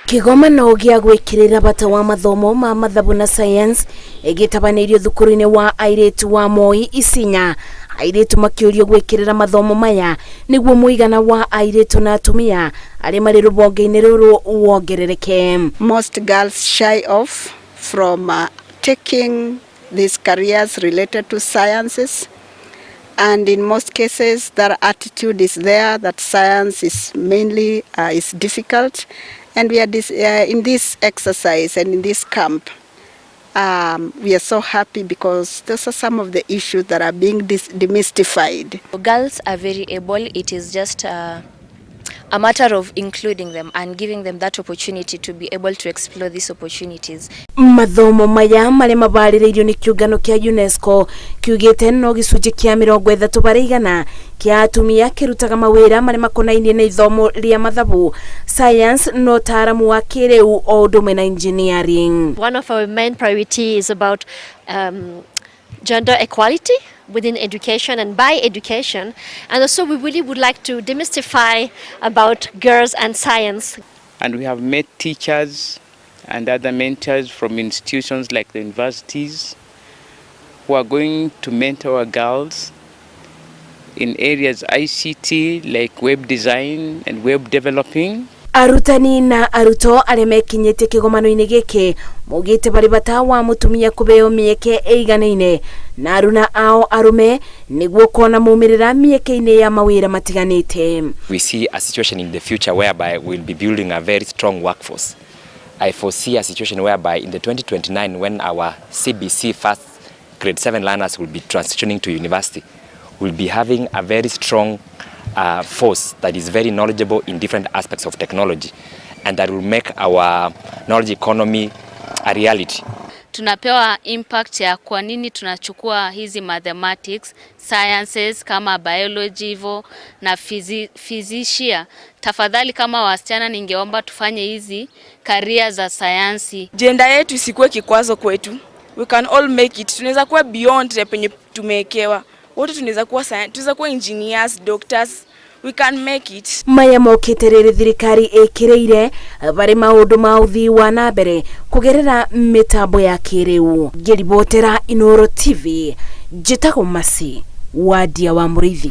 Kĩgomano gĩa gwĩkĩrĩra bata wa mathomo ma mathabu na science gĩtabanĩirio thukuru-inĩ wa airĩtu wa Moi Isinya. Airĩtu makĩũrio gwĩkĩrĩra mathomo maya nĩguo mũigana wa airĩtu na atumia arĩa marĩ rũhonge-inĩ rũrũ wongerereke. Most girls shy off from taking these careers related to sciences. And in most cases, that attitude is there that science is mainly is difficult. And we are in this exercise and in this camp, we are so happy because those are some of the issues that are being demystified. Girls are very able. It is just a matter of including them and giving them that opportunity to be able to explore these opportunities. Mathomo maya marĩa mabarĩrĩirio nĩ kĩũngano kĩa UNESCO kiugĩte no gĩcunjĩ kĩa 30% kĩa atumia kĩrutaga mawĩra marĩa makonainie na ithomo rĩa mathabu, science na ũtaaramu wa kĩrĩu o ũndũ ũmwe na engineering. One of our main priority is about gender equality within education and by education, and also we really would like to demystify about girls and science. And we have met teachers and other mentors from institutions like the universities who are going to mentor our girls in areas ICT like web design and web developing. Arutani na arutwo arĩa mekinyĩtie kĩgomano-inĩ gĩkĩ maugĩte barĩ bata wa mũtumia kũheo mĩeke ĩiganaine na aruna ao arũme nĩguo kuona maumĩrĩra mĩeke-inĩ ya mawĩra matiganĩte. We see a situation in the future whereby we'll be building a very strong workforce. I foresee a situation whereby in the 2029, when our CBC first grade 7 learners will be transitioning to university, we'll be having a very strong force that is very knowledgeable in different aspects of technology and that will make our knowledge economy a reality. Tunapewa impact ya kwa nini tunachukua hizi mathematics, sciences kama biology hivyo na physician. Tafadhali kama wasichana, ningeomba tufanye hizi career za sayansi. Gender yetu isikuwe kikwazo kwetu. We can all make it. Tunaweza kuwa beyond ya penye tumewekewa. Wote tunaweza kuwa tunaweza kuwa engineers, doctors. We can make it. Maya mokĩte rĩrĩ thirikari ĩkĩrĩire barĩ maũndũ ma ũthii wa na mbere kũgerera mĩtambo ya kĩrĩu. Ngĩribotera Inooro TV, njĩtagwo Masi Wadia wa Mũrĩithi.